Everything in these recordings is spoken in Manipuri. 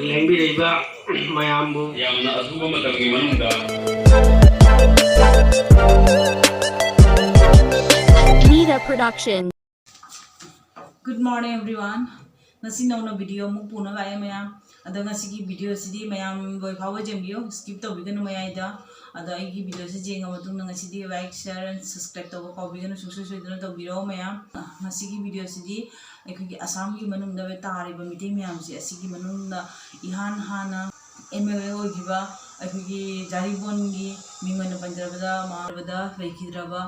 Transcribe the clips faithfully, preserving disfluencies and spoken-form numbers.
ꯂꯦꯡꯕꯤꯔꯛꯏꯕ ꯃꯌꯥꯝꯕꯨ ꯌꯥꯝꯅ ꯑꯊꯨꯕ ꯃꯇꯝꯒꯤ ꯃꯅꯨꯡꯗ Nida Production. Good morning, everyone. ꯉꯁꯤ ꯅꯧꯅ video ꯑꯃꯨꯛ ꯄꯨꯅ ꯂꯥꯛꯑꯦ, ꯃꯌꯥꯝ꯫ ꯑꯗꯣ ꯉꯁꯤꯒꯤ video ꯁꯤꯗꯤ ꯃꯌꯥꯝ ꯂꯣꯏ ꯐꯥꯎꯕ ꯌꯦꯡꯕꯤꯌꯨ, skip ꯇꯧꯕꯤꯒꯅꯨ ꯃꯌꯥꯏꯗ꯫ ꯑꯗꯣ ꯑꯩꯒꯤ video ꯁꯤ ꯌꯦꯡꯉ ꯃꯇꯨꯡꯗ ꯉꯁꯤꯗꯤ like, share and subscribe ꯇꯧꯕ ꯀꯥꯎꯕꯤꯒꯅꯨ, ꯁꯨꯡꯁꯣꯏ ꯁꯣꯏꯗꯅ ꯇꯧꯕꯤꯔꯣ, ꯃꯌꯥꯝ꯫ ꯉꯁꯤꯒꯤ video ꯁꯤꯗꯤ ꯑꯩꯈꯣꯏꯒꯤ ꯑꯁꯥꯝꯒꯤ ꯃꯅꯨꯡꯗ ꯇꯥꯔꯤꯕ ꯃꯤꯇꯩ ꯃꯌꯥꯝꯁꯦ, ꯑꯁꯤꯒꯤ ꯃꯅꯨꯡꯗ ꯏꯍꯥꯟ ꯍꯥꯟꯅ MLA ꯑꯣꯏꯈꯤꯕ ꯑꯩꯈꯣꯏꯒꯤ ꯖꯥꯔꯤꯕꯣꯟꯒꯤ ꯃꯤꯡ ꯑꯣꯏꯅ ꯄꯟꯖꯔꯕꯗ, ꯃꯥꯡꯂꯕꯗ ꯂꯩꯈꯤꯗ꯭ꯔꯕ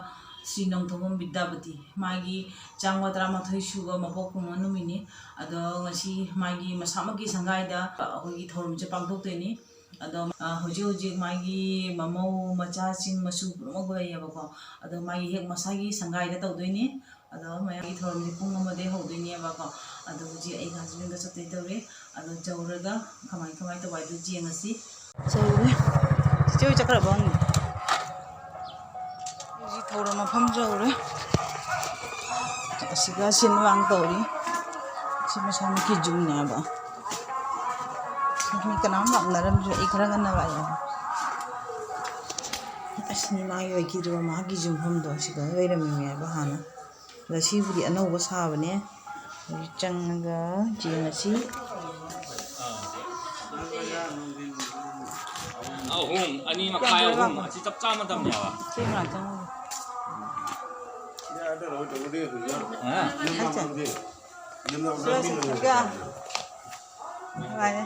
ꯁ꯭ꯔꯤ ꯅꯣꯡꯊꯣꯝꯕꯝ ꯕꯤꯗ꯭ꯌꯥꯄꯇꯤ, ꯃꯥꯒꯤ ꯆꯥꯝꯃ ꯇꯔꯥꯃꯥꯊꯣꯏ ꯁꯨꯕ ꯃꯄꯣꯛ ꯀꯨꯝꯑꯣꯟ ꯅꯨꯃꯤꯠꯅꯤ꯫ ꯑꯗꯣ ꯉꯁꯤ ꯃꯥꯒꯤ ꯃꯁꯥꯃꯛꯀꯤ ꯁꯪꯒꯥꯏꯗ ꯑꯩꯈꯣꯏꯒꯤ ꯊꯧꯔꯝꯁꯦ ꯄꯥꯡꯊꯣꯛꯇꯣꯏꯅꯤ꯫ ꯑꯗꯣ, ꯑ, ꯍꯧꯖꯤꯛ ꯍꯧꯖꯤꯛ ꯃꯥꯒꯤ ꯃꯃꯧ, ꯃꯆꯥꯁꯤꯡ, ꯃꯁꯨ ꯄꯨꯝꯅꯃꯛ ꯂꯩꯌꯦꯕꯀꯣ꯫ ꯑꯗꯣ ꯃꯥꯒꯤ ꯍꯦꯛ ꯃꯁꯥꯒꯤ ꯁꯪꯒꯥꯏꯗ ꯇꯧꯗꯣꯏꯅꯤ꯫ ꯑꯗꯣ ꯃꯌꯥꯝꯒꯤ ꯊꯧꯔꯝꯁꯦ ꯄꯨꯡ ꯑꯃꯗꯩ ꯍꯧꯗꯣꯏꯅꯦꯕꯀꯣ꯫ ꯑꯗꯣ ꯍꯧꯖꯤꯛ ꯑꯩꯒ husband ꯒ ꯆꯠꯇꯣꯏ ꯇꯧꯔꯤ꯫ ꯑꯗꯣ ꯌꯧꯔꯒ ꯀꯃꯥꯏ ꯀꯃꯥꯏ ꯇꯧꯕ ꯍꯥꯏꯗꯣ ꯌꯦꯡꯉꯁꯤ꯫ ꯆꯧꯔꯦ꯫ ꯆꯤꯆꯦ ꯍꯣꯏ ꯆꯠꯈ꯭ꯔꯕ ꯍꯪꯉꯤ꯫ ꯍꯧꯖꯤꯛ ꯊꯧꯔꯝ ꯃꯐꯝ ꯌꯧꯔꯦ꯫ ꯑꯁꯤꯒ ꯁꯤꯟ ꯂꯥꯡ ꯇꯧꯔꯤ꯫ ꯁꯤ ꯃꯁꯥꯃꯛꯀꯤ ꯌꯨꯝꯅꯦꯕ꯫ ꯃꯤ ꯀꯅꯥꯝ ꯂꯥꯛꯅꯔꯝꯗ꯭ꯔꯦ꯫ ꯑꯩ ꯈꯔ ꯉꯟꯅ ꯂꯥꯛꯑꯦ꯫ ꯑꯁ, ꯃꯤ ꯃꯥꯒꯤ ꯑꯣꯏꯈꯤꯗ꯭ꯔꯣ? ꯃꯥꯒꯤ ꯌꯨꯝꯐꯝꯗꯣ ꯁꯤꯗ ꯂꯩꯔꯝꯃꯤꯅꯦꯕ ꯍꯥꯟꯅ꯫ ꯑꯗ ꯁꯤꯕꯨꯗꯤ ꯑꯅꯧꯕ ꯁꯥꯕꯅꯦ꯫ ꯍꯧꯖꯤꯛ ꯆꯪꯉꯒ ꯌꯦꯡꯉꯁꯤ꯫ ꯑꯍꯨꯝ, ꯑꯅꯤ ꯃꯈꯥꯏ, ꯑꯍꯨꯝ꯫ ꯑꯁꯤ ꯆꯞ ꯆꯥꯕ ꯃꯇꯝꯅꯦꯕ꯫ ꯁꯤ ꯉꯥꯛꯇꯪ꯫ ꯍꯥ? ꯍꯥꯏꯁꯦ꯫ ꯁꯤꯒ꯫ ꯅꯨꯡꯉꯥꯏꯔꯦ꯫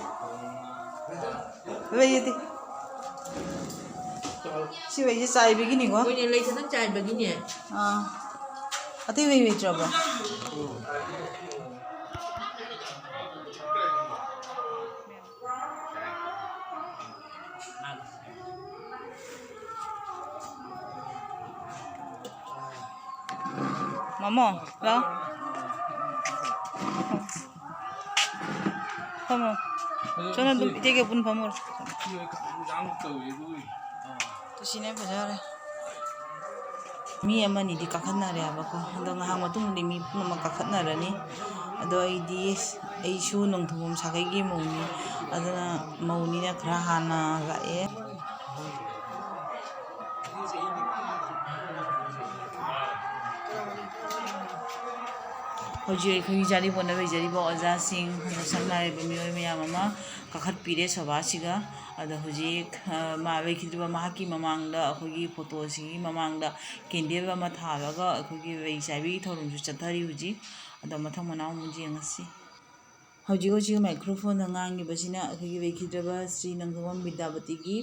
ꯂꯩꯌꯦꯗꯤ꯫ ꯁꯤ ꯂꯩꯁꯦ ꯆꯥꯏꯕꯒꯤꯅꯤꯀꯣ? ꯍꯣꯏꯅꯦ, ꯂꯩ ꯈꯛꯇꯪ ꯆꯥꯏꯕꯒꯤꯅꯦ꯫ ꯑꯥ꯫ ꯑꯇꯩ ꯂꯩ ꯂꯩꯇ꯭ꯔꯕꯣ? ꯃꯃꯣ, ꯂꯥꯎ꯫ ꯐꯝꯃꯣ꯫ ꯁꯣꯝꯗ ꯑꯗꯨꯝ ꯏꯆꯦꯒ ꯄꯨꯟ ꯐꯝꯃꯨꯔꯣ꯫ ꯇꯨ ꯁꯤꯅ ꯐꯖꯔꯦ꯫ ꯃꯤ ꯑꯃꯅꯤꯗꯤ ꯀꯥꯈꯠꯅꯔꯦ ꯍꯥꯏꯕꯀꯣ꯫ ꯑꯗꯣ ꯉꯥꯏꯍꯥꯛ ꯃꯇꯨꯡꯗꯗꯤ ꯃꯤ ꯄꯨꯝꯅꯃꯛ ꯀꯥꯈꯠꯅꯔꯅꯤ꯫ ꯑꯗꯣ ꯑꯩꯗꯤ, ꯑꯩꯁꯨ ꯅꯣꯡꯊꯣꯝꯕꯝ ꯁꯥꯒꯩꯒꯤ ꯃꯧꯅꯤ꯫ ꯑꯗꯨꯅ ꯃꯧꯅꯤꯅ ꯈꯔ ꯍꯥꯟꯅ ꯂꯥꯛꯑꯦ꯫ ꯍꯧꯖꯤꯛ ꯑꯩꯈꯣꯏꯒꯤ ꯖꯥꯔꯤꯕꯣꯟꯗ ꯂꯩꯖꯔꯤꯕ ꯑꯣꯖꯥꯁꯤꯡ, ꯑꯗ ꯁꯛꯅꯥꯏꯔꯕ ꯃꯤꯑꯣꯏ ꯃꯌꯥꯝ ꯑꯃ ꯀꯥꯈꯠꯄꯤꯔꯦ ꯁꯣꯚꯥꯁꯤꯒ꯫ ꯑꯗꯣ ꯍꯧꯖꯤꯛ, ꯑ, ꯃꯥ ꯂꯩꯈꯤꯗ꯭ꯔꯤꯕ ꯃꯍꯥꯛꯀꯤ ꯃꯃꯥꯡꯗ, ꯑꯩꯈꯣꯏꯒꯤ ꯐꯣꯇꯣꯁꯤꯒꯤ ꯃꯃꯥꯡꯗ ꯀꯦꯟꯗꯜ ꯑꯃ ꯊꯥꯜꯂꯒ ꯑꯩꯈꯣꯏꯒꯤ ꯂꯩ ꯆꯥꯏꯕꯤꯒꯤ ꯊꯧꯔꯝꯁꯨ ꯆꯠꯊꯔꯤ ꯍꯧꯖꯤꯛ꯫ ꯑꯗꯣ ꯃꯊꯪ ꯃꯅꯥꯎ ꯑꯃꯨꯛ ꯌꯦꯡꯉꯁꯤ꯫ ꯍꯧꯖꯤꯛ ꯍꯧꯖꯤꯛ ꯃꯥꯏꯀ꯭ꯔꯣꯐꯣꯟꯗ ꯉꯥꯡꯉꯤꯕꯁꯤꯅ ꯑꯩꯈꯣꯏꯒꯤ ꯂꯩꯈꯤꯗ꯭ꯔꯕ ꯁ꯭ꯔꯤ ꯅꯣꯡꯊꯣꯝꯕꯝ ꯕꯤꯗ꯭ꯌꯥꯄꯇꯤꯒꯤ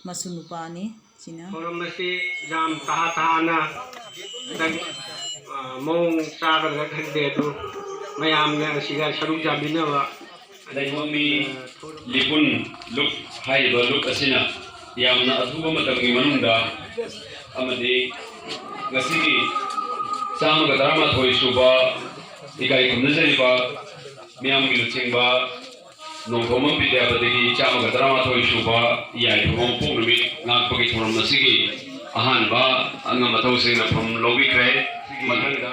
ꯃꯁꯨ ꯅꯨꯄꯥꯅꯤ꯫ ꯁꯤꯅ ꯊꯧꯔꯝ ꯑꯁꯤ ꯌꯥꯝ ꯇꯍꯥ ꯇꯍꯥꯅ ꯈꯤꯇꯪ, ꯑ, ꯃꯑꯣꯡ ꯆꯥꯒꯗ꯭ꯔꯥ ꯈꯪꯗꯦ, ꯑꯗꯨ ꯃꯌꯥꯝꯅ ꯑꯁꯤꯗ ꯁꯔꯨꯛ ꯌꯥꯕꯤꯅꯕ꯫ ꯂꯩꯍꯧꯃꯤ ꯂꯤꯄꯨꯟ ꯂꯨꯞ ꯍꯥꯏꯔꯤꯕ ꯂꯨꯞ ꯑꯁꯤꯅ ꯌꯥꯝꯅ ꯑꯊꯨꯕ ꯃꯇꯝꯒꯤ ꯃꯅꯨꯡꯗ ꯑꯃꯗꯤ ꯉꯁꯤꯒꯤ ꯆꯥꯝꯃꯒ ꯇꯔꯥꯃꯥꯊꯣꯏ ꯁꯨꯕ ꯏꯀꯥꯏ ꯈꯨꯝꯅꯖꯔꯤꯕ ꯃꯤꯌꯥꯝꯒꯤ ꯂꯨꯆꯤꯡꯕ ꯅꯣꯡꯊꯣꯝꯕꯝ ꯕꯤꯗ꯭ꯌꯥꯄꯇꯤꯒꯤ ꯆꯥꯝꯃꯒ ꯇꯔꯥꯃꯥꯊꯣꯏ ꯁꯨꯕ ꯌꯥꯏꯐꯕ ꯃꯄꯣꯛ ꯅꯨꯃꯤꯠ ꯉꯥꯛꯄꯒꯤ ꯊꯧꯔꯝ ꯑꯁꯤꯒꯤ ꯑꯍꯥꯟꯕ ꯑꯉꯝ ꯑꯊꯧꯁꯤꯡꯅ ꯐꯝ ꯂꯧꯕꯤꯈ꯭ꯔꯦ꯫ ꯃꯊꯪꯗ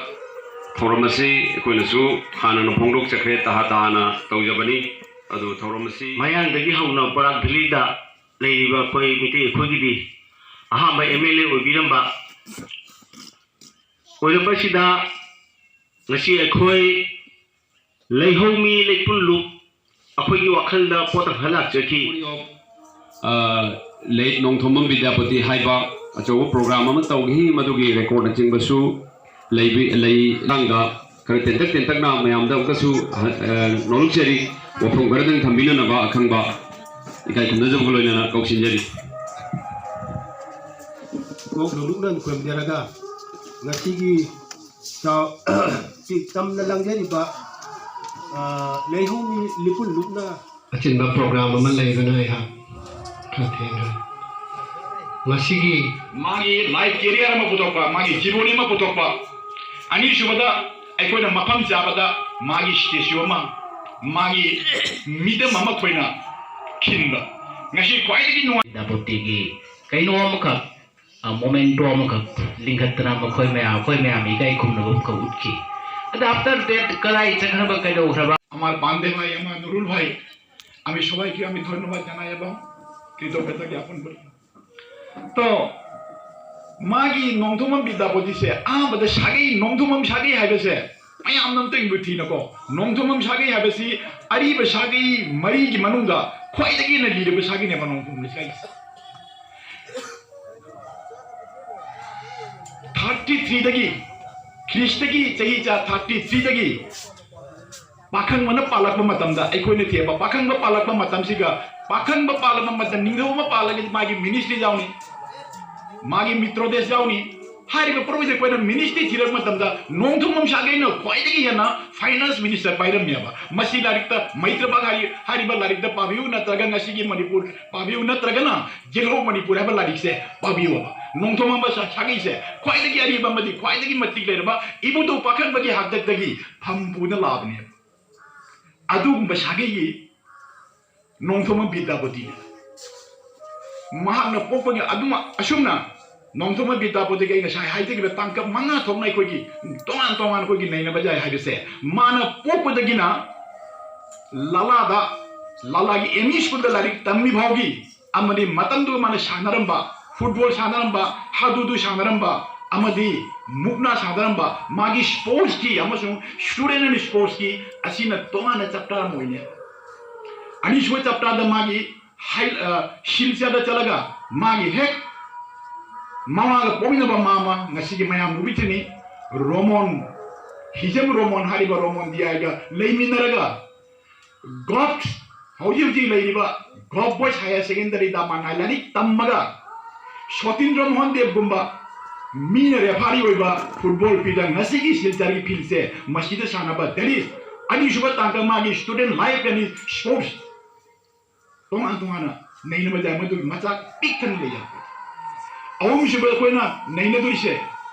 ꯊꯧꯔꯝ ꯑꯁꯤ ꯑꯩꯈꯣꯏꯅꯁꯨ ꯍꯥꯟꯅꯅ ꯐꯣꯡꯗꯣꯛꯆꯈ꯭ꯔꯦ, ꯇꯍꯥ ꯇꯍꯥꯅ ꯇꯧꯖꯕꯅꯤ꯫ ꯑꯗꯨ ꯊꯧꯔꯝ ꯑꯁꯤ ꯃꯌꯥꯡꯗꯒꯤ ꯍꯧꯅ ꯕꯔꯥꯛ ꯚꯦꯂꯤꯗ ꯂꯩꯔꯤꯕ ꯑꯩꯈꯣꯏ ꯃꯤꯇꯩ ꯑꯩꯈꯣꯏꯒꯤꯗꯤ ꯑꯍꯥꯟꯕ ꯑꯦꯝ ꯑꯦꯜ ꯑꯦ ꯑꯣꯏꯕꯤꯔꯝꯕ ꯑꯣꯏꯔꯛꯄꯁꯤꯗ ꯉꯁꯤ ꯑꯩꯈꯣꯏ ꯂꯩꯍꯧꯃꯤ ꯂꯩꯄꯨꯟ ꯂꯨꯞ ꯑꯩꯈꯣꯏꯒꯤ ꯋꯥꯈꯜꯗ ꯄꯣꯠ ꯑꯃꯈꯛ ꯂꯥꯛꯆꯈꯤ꯫ ꯑ, ꯂꯦꯠ ꯅꯣꯡꯊꯣꯝꯕꯝ ꯕꯤꯗ꯭ꯌꯥꯄꯇꯤ ꯍꯥꯏꯕ ꯑꯆꯧꯕ ꯄ꯭ꯔꯣꯒ꯭ꯔꯥꯝ ꯑꯃ ꯇꯧꯈꯤ, ꯃꯗꯨꯒꯤ ꯔꯦꯀꯣꯔꯗꯅꯆꯤꯡꯕꯁꯨ ꯂꯩꯕꯤ-, ꯂꯩ꯫ ꯃꯇꯥꯡꯗ ꯈꯔ ꯇꯦꯟꯇꯛ ꯇꯦꯟꯇꯛꯅ ꯃꯌꯥꯝꯗ ꯑꯃꯨꯛꯀꯁꯨ, ꯑ, ꯅꯣꯂꯨꯛꯆꯔꯤ, ꯋꯥꯐꯝ ꯈꯔꯗꯪ ꯊꯝꯕꯤꯅꯅꯕ ꯑꯈꯪꯕ ꯏꯀꯥꯏ ꯈꯨꯝꯅꯖꯕꯒ ꯂꯣꯏꯅꯅ ꯀꯧꯁꯤꯟꯖꯔꯤ꯫ ꯀꯣꯛ ꯅꯣꯂꯨꯛꯅ ꯈꯨꯔꯨꯝꯖꯔꯒ ꯉꯁꯤꯒꯤ ꯆꯥꯎ-, ꯆꯤ-, ꯇꯝꯅ ꯂꯥꯡꯖꯔꯤꯕ, ꯑ, ꯂꯩꯍꯧꯃꯤ ꯂꯤꯄꯨꯟ ꯂꯨꯞꯅ ꯑꯆꯤꯟꯕ ꯄ꯭ꯔꯣꯒ꯭ꯔꯥꯝ ꯑꯃ ꯂꯩꯕꯅ ꯑꯩꯍꯥꯛ ꯈꯔ ꯊꯦꯡꯈ꯭ꯔꯦ꯫ ꯉꯁꯤꯒꯤ ꯃꯥꯒꯤ ꯂꯥꯏꯐ ꯀꯦꯔꯤꯌꯔ ꯑꯃ ꯄꯨꯊꯣꯛꯄ, ꯃꯥꯒꯤ ꯖꯤꯕꯅꯤ ꯑꯃ ꯄꯨꯊꯣꯛꯄ, ꯑꯅꯤꯁꯨꯕꯗ ꯑꯩꯈꯣꯏꯅ ꯃꯐꯝ ꯆꯥꯕꯗ ꯃꯥꯒꯤ ꯁ꯭ꯇꯦꯆꯨ ꯑꯃ, ꯃꯥꯒꯤ ꯃꯤꯗꯝ ꯑꯃ ꯑꯩꯈꯣꯏꯅ ꯈꯤꯟꯕ꯫ ꯉꯁꯤ ꯈ꯭ꯋꯥꯏꯗꯒꯤ ꯅꯨꯡꯉꯥꯏ ꯗꯥꯄꯣꯇꯤꯒꯤ ꯀꯩꯅꯣ ꯑꯃꯈꯛ ꯃꯣꯃꯦꯟꯇꯣ ꯑꯃꯈꯛ ꯂꯤꯡꯈꯠꯇꯅ ꯃꯈꯣꯏ ꯃꯌꯥꯝ, ꯑꯩꯈꯣꯏ ꯃꯌꯥꯝ ꯏꯀꯥꯏ ꯈꯨꯝꯅꯕ ꯑꯃꯈꯛ ꯎꯠꯈꯤ꯫ ꯑꯗ after that ꯀꯗꯥꯏ ꯆꯠꯈ꯭ꯔꯕ, ꯀꯩꯗꯧꯈ꯭ꯔꯕ? আমার বান্দে ভাই, আমার নুরুল ভাই, আমি সবাইকে আমি ধন্যবাদ জানাই এবং কৃতজ্ঞতা জ্ঞাপন করি। তো ꯃꯥꯒꯤ ꯅꯣꯡꯊꯣꯝꯕꯝ ꯕꯤꯗ꯭ꯌꯥꯄꯇꯤꯁꯦ ꯑꯍꯥꯟꯕꯗ ꯁꯥꯒꯩ, ꯅꯣꯡꯊꯣꯝꯕꯝ ꯁꯥꯒꯩ ꯍꯥꯏꯕꯁꯦ ꯃꯌꯥꯝꯅ ꯑꯝꯇ ꯌꯦꯡꯕꯤꯌꯨ ꯊꯤꯅꯀꯣ꯫ ꯅꯣꯡꯊꯣꯝꯕꯝ ꯁꯥꯒꯩ ꯍꯥꯏꯕꯁꯤ ꯑꯔꯤꯕ ꯁꯥꯒꯩ ꯃꯔꯤꯒꯤ ꯃꯅꯨꯡꯗ ꯈ꯭ꯋꯥꯏꯗꯒꯤ ꯍꯦꯟꯅ ꯂꯤꯔꯕ ꯁꯥꯒꯩꯅꯦꯕ ꯅꯣꯡꯊꯣꯝꯕꯝ ꯁꯥꯒꯩꯁꯦ꯫ ꯊꯥꯔꯇꯤ ꯊ꯭ꯔꯤꯗꯒꯤ, ꯈ꯭ꯔꯤꯁꯇꯒꯤ ꯆꯍꯤ ꯆꯥ ꯊꯥꯔꯇꯤ ꯊ꯭ꯔꯤꯗꯒꯤ ꯄꯥꯈꯪꯕꯅ ꯄꯥꯜꯂꯛꯄ ꯃꯇꯝꯗ, ꯑꯩꯈꯣꯏꯅ ꯊꯦꯡꯕ ꯄꯥꯈꯪꯕ ꯄꯥꯜꯂꯛꯄ ꯃꯇꯝꯁꯤꯒ, ꯄꯥꯈꯪꯕ ꯄꯥꯜꯂꯛꯄ ꯃꯇꯝ, ꯅꯤꯡꯊꯧ ꯑꯃ ꯄꯥꯜꯂꯒꯗꯤ ꯃꯥꯒꯤ ꯃꯤꯅꯤꯁꯇ꯭ꯔꯤ ꯌꯥꯎꯅꯤ, ꯃꯥꯒꯤ ꯃꯤꯇ꯭ꯔꯣꯗꯦꯁ ꯌꯥꯎꯅꯤ꯫ ꯍꯥꯏꯔꯤꯕ ꯄ꯭ꯔꯣꯕꯤꯁ ꯑꯩꯈꯣꯏꯅ ꯃꯤꯅꯤꯁꯇ꯭ꯔꯤ ꯊꯤꯔꯛꯄ ꯃꯇꯝꯗ ꯅꯣꯡꯊꯣꯝꯕꯝ ꯁꯥꯒꯩꯅ ꯈ꯭ꯋꯥꯏꯗꯒꯤ ꯍꯦꯟꯅ ꯐꯥꯏꯅꯥꯟꯁ ꯃꯤꯅꯤꯁꯇꯔ ꯄꯥꯏꯔꯝꯃꯦꯕ꯫ ꯃꯁꯤ ꯂꯥꯏꯔꯤꯛꯇ, ꯃꯩꯇ꯭ꯔꯕꯥꯛ ꯍꯥꯏꯔꯤ-, ꯍꯥꯏꯔꯤꯕ ꯂꯥꯏꯔꯤꯛꯇ ꯄꯥꯕꯤꯌꯨ, ꯅꯠꯇ꯭ꯔꯒ ꯉꯁꯤꯒꯤ ꯃꯅꯤꯄꯨꯔ ꯄꯥꯕꯤꯌꯨ, ꯅꯠꯇ꯭ꯔꯒꯅ ꯌꯦꯜꯍꯧ ꯃꯅꯤꯄꯨꯔ ꯍꯥꯏꯕ ꯂꯥꯏꯔꯤꯛꯁꯦ ꯄꯥꯕꯤꯌꯣꯕ꯫ ꯅꯣꯡꯊꯣꯝꯕꯝ ꯁꯥ-, ꯁꯥꯒꯩꯁꯦ ꯈ꯭ꯋꯥꯏꯗꯒꯤ ꯑꯔꯤꯕ ꯑꯃꯗꯤ ꯈ꯭ꯋꯥꯏꯗꯒꯤ ꯃꯇꯤꯛ ꯂꯩꯔꯕ ꯏꯕꯨꯙꯧ ꯄꯥꯈꯪꯕꯒꯤ ꯍꯥꯛꯇꯛꯇꯒꯤ ꯐꯝ ꯄꯨꯗꯨꯅ ꯂꯥꯛꯑꯕꯅꯦꯕ꯫ ꯑꯗꯨꯒꯨꯝꯕ ꯁꯥꯒꯩꯒꯤ ꯅꯣꯡꯊꯣꯝꯕꯝ ꯕꯤꯗ꯭ꯌꯥꯄꯇꯤꯅꯦ꯫ ꯃꯍꯥꯛꯅ ꯄꯣꯛꯄꯒꯤ ꯑꯗꯨꯃꯛ ꯑꯁꯨꯝꯅ ꯅꯣꯡꯊꯣꯝꯕꯝ ꯕꯤꯗ꯭ꯌꯥꯄꯇꯤꯒꯤ ꯑꯩ ꯉꯁꯥꯏ ꯍꯥꯏꯖꯈꯤꯕ ꯇꯥꯡꯀꯛ ꯃꯉꯥ ꯊꯣꯛꯅ ꯑꯩꯈꯣꯏꯒꯤ ꯇꯣꯉꯥꯟ ꯇꯣꯉꯥꯟ ꯑꯩꯈꯣꯏꯒꯤ ꯅꯩꯅꯕ ꯌꯥꯏ ꯍꯥꯏꯕꯁꯦ, ꯃꯥꯅ ꯄꯣꯛꯄꯗꯒꯤꯅ ꯂꯥꯂꯥꯗ, ꯂꯥꯂꯥꯒꯤ ꯑꯦꯝ ꯏ ꯁ꯭ꯀꯨꯜꯗ ꯂꯥꯏꯔꯤꯛ ꯇꯝꯃꯤ ꯐꯥꯎꯒꯤ ꯑꯃꯗꯤ ꯃꯇꯝꯗꯨꯗ ꯃꯥꯅ ꯁꯥꯟꯅꯔꯝꯕ, ꯐꯨꯠꯕꯣꯜ ꯁꯥꯟꯅꯔꯝꯕ, ꯍꯥꯗꯨꯗꯨ ꯁꯥꯟꯅꯔꯝꯕ, ꯑꯃꯗꯤ ꯃꯨꯛꯅꯥ ꯁꯥꯟꯅꯔꯝꯕ, ꯃꯥꯒꯤ ꯁ꯭ꯄꯣꯔꯠꯁꯀꯤ ꯑꯃꯁꯨꯡ ꯁ꯭ꯇꯨꯗꯦꯟ ꯑꯦꯟ ꯁ꯭ꯄꯣꯔꯠꯁꯀꯤ ꯑꯁꯤꯅ ꯇꯣꯉꯥꯟꯅ ꯆꯦꯞꯇꯔ ꯑꯃ ꯑꯣꯏꯅꯩ꯫ ꯑꯅꯤꯁꯨꯕ ꯆꯦꯞꯇꯔꯗ ꯃꯥꯒꯤ ꯍꯥꯏ-, ꯑ, ꯁꯤꯜꯆꯔꯗ ꯆꯠꯂꯒ ꯃꯥꯒꯤ ꯍꯦꯛ ꯃꯃꯥꯒ ꯄꯣꯛꯃꯤꯟꯅꯕ ꯃꯃꯥ, ꯉꯁꯤꯒꯤ ꯃꯌꯥꯝ ꯎꯕꯤꯗ꯭ꯔꯤꯅꯤ, ꯔꯣꯃꯣꯟ, ꯍꯤꯖꯝ ꯔꯣꯃꯣꯟ ꯍꯥꯏꯔꯤꯕ ꯔꯣꯃꯣꯟ ꯗꯤꯌꯥꯏꯒ ꯂꯩꯃꯤꯟꯅꯔꯒ ꯒꯣꯞ, ꯍꯧꯖꯤꯛ ꯍꯧꯖꯤꯛ ꯂꯩꯔꯤꯕ ꯒꯣꯞ ꯕꯣꯏꯁ ꯍꯥꯌꯔ ꯁꯦꯀꯦꯟꯗꯔꯤꯗ ꯃꯥꯅ ꯂꯥꯏꯔꯤꯛ ꯇꯝꯃꯒ ꯁꯣꯇꯤꯟꯗ꯭ꯔ ꯃꯣꯍꯟ ꯗꯦꯕꯒꯨꯝꯕ ꯃꯤꯅ ꯔꯦꯐꯥꯔꯤ ꯑꯣꯏꯕ ꯐꯨꯠꯕꯣꯜ ꯐꯤꯜꯗ ꯉꯁꯤꯒꯤ ꯁꯤꯜꯆꯔꯒꯤ ꯐꯤꯜꯁꯦ ꯃꯁꯤꯗ ꯁꯥꯟꯅꯕ, that is, ꯑꯅꯤꯁꯨꯕ ꯇꯥꯡꯀꯛ ꯃꯥꯒꯤ ꯁ꯭ꯇꯨꯗꯦꯟ ꯂꯥꯏꯐ ꯑꯦꯟ ꯁ꯭ꯄꯣꯔꯠꯁ ꯇꯣꯉꯥꯟ ꯇꯣꯉꯥꯟꯅ ꯅꯩꯅꯕ ꯌꯥꯏ, ꯃꯗꯨꯒꯤ ꯃꯆꯥꯛ ꯄꯤꯛ ꯊꯟꯅ ꯂꯩ ꯍꯥꯏꯕ꯫ ꯑꯍꯨꯝꯁꯨꯕ ꯑꯩꯈꯣꯏꯅ ꯅꯩꯅꯗꯣꯏꯁꯦ,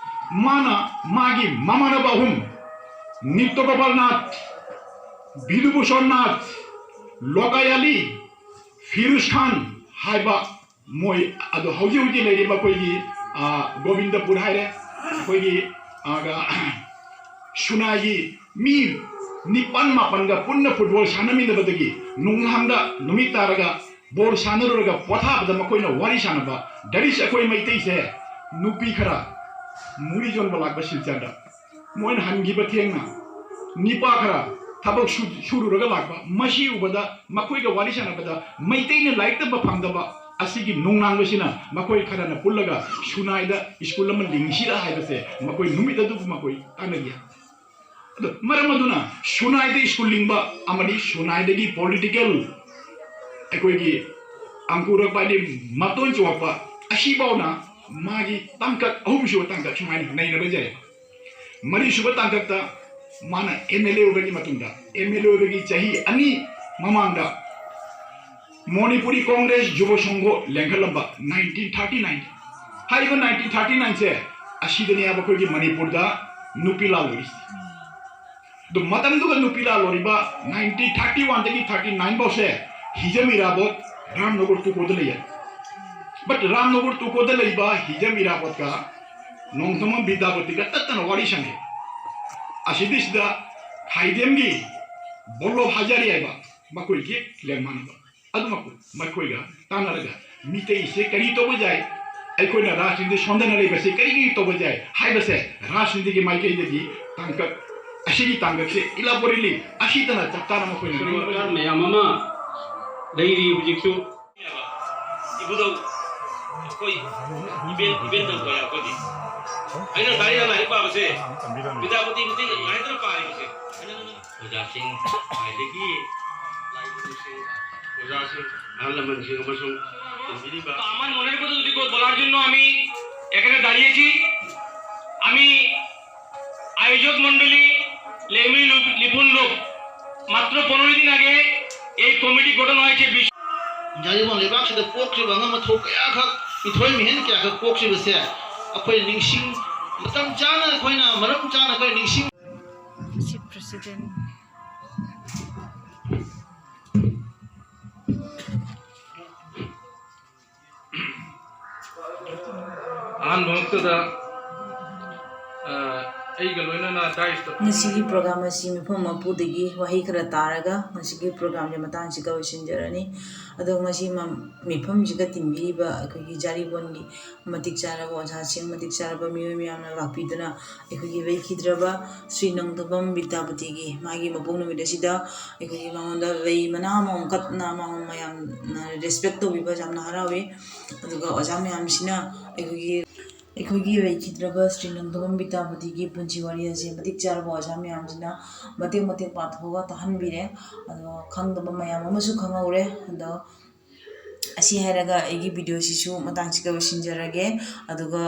ꯃꯥꯅ ꯃꯥꯒꯤ ꯃꯃꯥꯟꯅꯕ ꯑꯍꯨꯝ, ꯅꯤꯠꯇ ꯒꯣꯄꯥꯜ ꯅꯥꯊ, ꯕꯤꯗꯨ ꯚꯨꯁꯟ ꯅꯥꯊ, ꯂꯣꯀꯥꯌꯥꯂꯤ, ꯐꯤꯔꯨꯖ ꯈꯥꯟ ꯍꯥꯏꯕ ꯃꯣꯏ ꯑꯗꯣ ꯍꯧꯖꯤꯛ ꯍꯧꯖꯤꯛ ꯂꯩꯔꯤꯕ ꯑꯩꯈꯣꯏꯒꯤ ꯑꯥ, ꯒꯣꯕꯤꯟꯗꯄꯨꯔ ꯍꯥꯏꯔꯦ, ꯑꯩꯈꯣꯏꯒꯤ, ꯑꯥꯒ, ꯁꯨꯅꯥꯏꯒꯤ ꯃꯤ ꯅꯤꯄꯥꯟ ꯃꯥꯄꯟꯒ ꯄꯨꯟꯅ ꯐꯨꯠꯕꯣꯜ ꯁꯥꯟꯅꯃꯤꯟꯅꯕꯗꯒꯤ ꯅꯣꯡꯉꯥꯟꯕ ꯅꯨꯃꯤꯠ ꯇꯥꯔꯒ ꯕꯣꯜ ꯁꯥꯟꯅꯔꯨꯔꯒ ꯄꯣꯊꯥꯕꯗ ꯃꯈꯣꯏꯅ ꯋꯥꯔꯤ ꯁꯥꯟꯅꯕ꯫ ꯗꯔꯤꯁ, ꯑꯩꯈꯣꯏ ꯃꯩꯇꯩꯁꯦ ꯅꯨꯄꯤ ꯈꯔ ꯃꯨꯔꯤ ꯌꯣꯟꯕ ꯂꯥꯛꯄ ꯁꯤꯜꯆꯔꯗ, ꯃꯣꯏꯅ ꯍꯟꯈꯤꯕ ꯊꯦꯡꯅ, ꯅꯤꯄꯥ ꯈꯔ ꯊꯕꯛ ꯁꯨ-, ꯁꯨꯔꯨꯔꯒ ꯂꯥꯛꯄ, ꯃꯁꯤ ꯎꯕꯗ ꯃꯈꯣꯏꯒ ꯋꯥꯔꯤ ꯁꯥꯟꯅꯕꯗ ꯃꯩꯇꯩꯅ ꯂꯥꯏꯔꯤꯛ ꯇꯝꯕ ꯐꯪꯗꯕ ꯑꯁꯤꯒꯤ ꯅꯨꯡꯅꯥꯡꯕꯁꯤꯅ ꯃꯈꯣꯏ ꯈꯔꯅ ꯄꯨꯜꯂꯒ ꯁꯨꯅꯥꯏꯗ ꯁ꯭ꯀꯨꯜ ꯑꯃ ꯂꯤꯡꯁꯤꯔꯥ ꯍꯥꯏꯕꯁꯦ ꯃꯈꯣꯏ ꯅꯨꯃꯤꯠ ꯑꯗꯨꯕꯨ ꯃꯈꯣꯏ ꯇꯥꯟꯅꯈꯤ꯫ ꯑꯗꯣ ꯃꯔꯝ ꯑꯗꯨꯅ ꯁꯨꯅꯥꯏꯗ ꯁ꯭ꯀꯨꯜ ꯂꯤꯡꯕ ꯑꯃꯗꯤ ꯁꯨꯅꯥꯏꯗꯒꯤ ꯄꯣꯂꯤꯇꯤꯀꯦꯜ ꯑꯩꯈꯣꯏꯒꯤ ꯑꯪꯀꯨꯔꯛꯄ ꯍꯥꯏꯗꯤ ꯃꯇꯣꯟ ꯆꯣꯡꯉꯛꯄ ꯑꯁꯤꯐꯥꯎꯅ ꯃꯥꯒꯤ ꯇꯥꯡꯀꯛ, ꯑꯍꯨꯝꯁꯨꯕ ꯇꯥꯡꯀꯛ ꯁꯨꯃꯥꯏꯅ ꯅꯩꯅꯕ ꯌꯥꯏ꯫ ꯃꯔꯤꯁꯨꯕ ꯇꯥꯡꯀꯛꯇ ꯃꯥꯅ ꯑꯦꯝ ꯑꯦꯜ ꯑꯦ ꯑꯣꯏꯕꯒꯤ ꯃꯇꯨꯡꯗ, ꯑꯦꯝ ꯑꯦꯜ ꯑꯦ ꯑꯣꯏꯕꯒꯤ ꯆꯍꯤ ꯑꯅꯤ ꯃꯃꯥꯡꯗ ꯃꯣꯅꯤꯄꯨꯔꯤ ꯀꯣꯡꯒ꯭ꯔꯦꯁ ꯌꯨꯕ ꯁꯪꯘ ꯂꯦꯡꯈꯠꯂꯝꯕ nineteen thirty nine꯫ ꯍꯥꯏꯔꯤꯕ nineteen thirty nine ꯁꯦ ꯑꯁꯤꯗꯅꯦꯕ ꯑꯩꯈꯣꯏꯒꯤ ꯃꯅꯤꯄꯨꯔꯗ ꯅꯨꯄꯤ ꯂꯥꯜ ꯑꯣꯏꯔꯤꯁꯦ꯫ ꯑꯗꯨ ꯃꯇꯝꯗꯨꯒ ꯅꯨꯄꯤ ꯂꯥꯜ ꯑꯣꯏꯔꯤꯕ nineteen thirty one ꯗꯒꯤ thirty nine ꯐꯥꯎꯁꯦ ꯍꯤꯖꯝ ꯏꯔꯥꯕꯣꯠ ꯔꯥꯝꯅꯒꯔ ꯇꯨꯀꯣꯗ ꯂꯩꯌꯦ꯫ But ꯔꯥꯝꯅꯒꯔ ꯇꯨꯀꯣꯗ ꯂꯩꯕ ꯍꯤꯖꯝ ꯏꯔꯥꯕꯣꯠꯀ ꯅꯣꯡꯊꯣꯝꯕꯝ ꯕꯤꯗ꯭ꯌꯥꯄꯇꯤꯒ ꯇꯠꯇꯅ ꯋꯥꯔꯤ ꯁꯥꯟꯅꯩ꯫ ꯑꯁꯤꯗꯩꯁꯤꯗ ꯈꯥꯏꯗꯦꯝꯒꯤ ꯕꯣꯜꯂꯣ ꯍꯖꯥꯔꯤ ꯍꯥꯏꯕ ꯃꯈꯣꯏꯒꯤ ꯂꯦꯡꯃꯥꯟꯅꯕ ꯑꯗꯨꯃꯛꯄꯨ ꯃꯈꯣꯏꯒ ꯇꯥꯟꯅꯔꯒ ꯃꯤꯇꯩꯁꯦ ꯀꯔꯤ ꯇꯧꯕ ꯌꯥꯏ, ꯑꯩꯈꯣꯏꯅ ꯔꯥꯖꯅꯤꯇꯤ ꯁꯣꯟꯗꯅ ꯂꯩꯕꯁꯦ ꯀꯔꯤꯒꯤ ꯇꯧꯕ ꯌꯥꯏ ꯍꯥꯏꯕꯁꯦ ꯔꯥꯖꯅꯤꯇꯤꯒꯤ ꯃꯥꯏꯀꯩꯗꯒꯤ ꯇꯥꯡꯀꯛ ꯑꯁꯤꯒꯤ ꯇꯥꯡꯀꯛꯁꯦ ꯏꯂꯥꯕꯣꯔꯦꯠꯂꯤ ꯑꯁꯤꯗꯅ ꯆꯞ ꯆꯥꯅ ꯃꯈꯣꯏꯅ ꯁꯔꯀꯥꯔ ꯃꯌꯥꯝ ꯑꯃ ꯂꯩꯔꯤ ꯍꯧꯖꯤꯛꯁꯨ꯫ ꯏꯕꯨꯙꯧ ꯑꯩꯈꯣꯏ ꯏꯕꯦꯟ, ꯏꯕꯦꯟ ꯇꯧꯕ ꯑꯩꯈꯣꯏꯗꯤ꯫ ꯑꯩꯅ ꯉꯁꯥꯏ ꯂꯥꯏꯔꯤꯛ ꯄꯥꯕꯁꯦ ꯕꯤꯗ꯭ꯌꯥꯄꯇꯤ ꯃꯇꯦꯡ ꯉꯥꯏꯗꯅ ꯄꯥꯔꯤꯕꯁꯦ꯫ ꯑꯣꯖꯥꯁꯤꯡ, ꯈ꯭ꯋꯥꯏꯗꯒꯤ ꯂꯥꯏꯕꯨꯡꯁꯤꯡ, ꯑꯣꯖꯥꯁꯤꯡ, ꯑꯍꯜ ꯂꯃꯟꯁꯤꯡ ꯑꯃꯁꯨꯡ ꯇꯝꯕꯤꯔꯤꯕ তো আমাৰ মনের কথা যদি কৈ বলাৰ জন্য আমি এখানে দাঁড়িয়েছি। আমি আয়োজক মণ্ডলী লেমি লু-, লিপুন লোক, মাত্র পনেরো দিন আগে এই কমিটি গঠন হয়েছে। ꯌꯥꯏꯔꯤꯕꯣꯟ ꯂꯩꯕꯥꯛꯁꯤꯗ ꯄꯣꯛꯈ꯭ꯔꯤꯕ ꯑꯉꯝ ꯑꯊꯧ ꯀꯌꯥꯈꯛ, ꯃꯤꯊꯣꯏ ꯃꯤꯍꯦꯟ ꯀꯌꯥꯈꯛ ꯄꯣꯛꯈ꯭ꯔꯤꯕꯁꯦ ꯑꯩꯈꯣꯏ ꯅꯤꯡꯁꯤꯡ, ꯃꯇꯝ ꯆꯥꯅ ꯑꯩꯈꯣꯏꯅ, ꯃꯔꯝ ꯆꯥꯅ ꯑꯩꯈꯣꯏ ꯅꯤꯡꯁꯤꯡ Chief President. ꯑꯗꯨꯗ, ꯑ, ꯑꯩꯒ ꯂꯣꯏꯅꯅ ꯗꯥꯏꯁꯇ ꯉꯁꯤꯒꯤ ꯄ꯭ꯔꯣꯒ꯭ꯔꯥꯝ ꯑꯁꯤ ꯃꯤꯐꯝ ꯃꯄꯨꯗꯒꯤ ꯋꯥꯍꯩ ꯈꯔ ꯇꯥꯔꯒ ꯉꯁꯤꯒꯤ ꯄ꯭ꯔꯣꯒ꯭ꯔꯥꯝꯁꯦ ꯃꯇꯥꯡꯁꯤꯒ ꯂꯣꯏꯁꯤꯟꯖꯔꯅꯤ꯫ ꯑꯗꯣ ꯉꯁꯤ ꯃ-, ꯃꯤꯐꯝꯁꯤꯒ ꯇꯤꯟꯕꯤꯔꯤꯕ ꯑꯩꯈꯣꯏꯒꯤ ꯖꯥꯔꯤꯕꯣꯟꯒꯤ ꯃꯇꯤꯛ ꯆꯥꯔꯕ ꯑꯣꯖꯥꯁꯤꯡ, ꯃꯇꯤꯛ ꯆꯥꯔꯕ ꯃꯤꯑꯣꯏ ꯃꯌꯥꯝꯅ ꯂꯥꯛꯄꯤꯗꯨꯅ ꯑꯩꯈꯣꯏꯒꯤ ꯂꯩꯈꯤꯗ꯭ꯔꯕ ꯁ꯭ꯔꯤ ꯅꯣꯡꯊꯣꯝꯕꯝ ꯕꯤꯗ꯭ꯌꯥꯄꯇꯤꯒꯤ ꯃꯥꯒꯤ ꯃꯄꯣꯛ ꯅꯨꯃꯤꯠ ꯑꯁꯤꯗ ꯑꯩꯈꯣꯏꯒꯤ ꯃꯉꯣꯟꯗ ꯂꯩ ꯃꯅꯥ ꯑꯃꯃꯝ ꯀꯠꯇꯅ ꯃꯉꯣꯟ ꯃꯌꯥꯝꯅ ꯔꯦꯁꯄꯦꯛ ꯇꯧꯕꯤꯕ ꯌꯥꯝꯅ ꯍꯔꯥꯎꯏ꯫ ꯑꯗꯨꯒ ꯑꯣꯖꯥ ꯃꯌꯥꯝꯁꯤꯅ ꯑꯩꯈꯣꯏꯒꯤ, ꯑꯩꯈꯣꯏꯒꯤ ꯂꯩꯈꯤꯗ꯭ꯔꯕ ꯁ꯭ꯔꯤ ꯅꯣꯡꯊꯣꯝꯕꯝ ꯕꯤꯗ꯭ꯌꯥꯄꯇꯤꯒꯤ ꯄꯨꯟꯁꯤ ꯋꯥꯔꯤ ꯑꯁꯦ ꯃꯇꯤꯛ ꯆꯥꯔꯕ ꯑꯣꯖꯥ ꯃꯌꯥꯝꯁꯤꯅ ꯃꯇꯦꯛ ꯃꯇꯦꯛ ꯄꯥꯊꯣꯛꯑꯒ ꯇꯥꯍꯟꯕꯤꯔꯦ꯫ ꯑꯗꯣ ꯈꯪꯗꯕ ꯃꯌꯥꯝ ꯑꯃꯁꯨ ꯈꯪꯍꯧꯔꯦ꯫ ꯑꯗꯣ ꯑꯁꯤ ꯍꯥꯏꯔꯒ ꯑꯩꯒꯤ ꯚꯤꯗꯤꯑꯣꯁꯤꯁꯨ ꯃꯇꯥꯡꯁꯤꯒ ꯂꯣꯏꯁꯤꯟꯖꯔꯒꯦ꯫ ꯑꯗꯨꯒ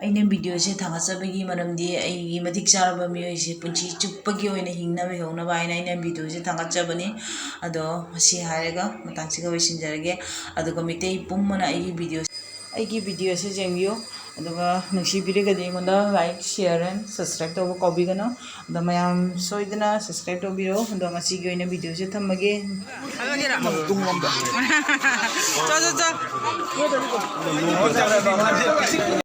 ꯑꯩꯅ ꯚꯤꯗꯤꯑꯣꯁꯦ ꯊꯥꯒꯠꯆꯕꯒꯤ ꯃꯔꯝꯗꯤ ꯑꯩꯒꯤ ꯃꯇꯤꯛ ꯆꯥꯔꯕ ꯃꯤꯑꯣꯏꯁꯦ ꯄꯨꯟꯁꯤ ꯆꯨꯞꯄꯒꯤ ꯑꯣꯏꯅ ꯍꯤꯡꯅꯕ ꯍꯧꯅꯕ ꯍꯥꯏꯅ ꯑꯩꯅ ꯚꯤꯗꯤꯑꯣꯁꯦ ꯊꯥꯒꯠꯆꯕꯅꯤ꯫ ꯑꯗꯣ ꯃꯁꯤ ꯍꯥꯏꯔꯒ ꯃꯇꯥꯡꯁꯤꯒ ꯂꯣꯏꯁꯤꯟꯖꯔꯒꯦ꯫ ꯑꯗꯨꯒ ꯃꯤꯇꯩ ꯄꯨꯝꯕꯅ ꯑꯩꯒꯤ ꯚꯤꯗꯤꯑꯣ, ꯑꯩꯒꯤ ꯚꯤꯗꯤꯑꯣꯁꯦ ꯌꯦꯡꯕꯤꯌꯨ꯫ ꯑꯗꯨꯒ ꯅꯨꯡꯁꯤꯕꯤꯔꯒꯗꯤ ꯑꯩꯉꯣꯟꯗ like, share and subscribe ꯇꯧꯕ ꯀꯥꯎꯕꯤꯒꯅꯨ꯫ ꯑꯗꯣ ꯃꯌꯥꯝ ꯁꯣꯏꯗꯅ subscribe ꯇꯧꯕꯤꯔꯣ꯫ ꯑꯗꯣ ꯉꯁꯤꯒꯤ ꯑꯣꯏꯅ ꯚꯤꯗꯤꯑꯣꯁꯦ ꯊꯝꯃꯒꯦ꯫ ꯊꯝꯃꯒꯦꯔꯥ? ꯃꯇꯨꯡ ꯑꯃꯗ꯫ ꯆꯣ, ꯆꯣ, ꯆꯣ꯫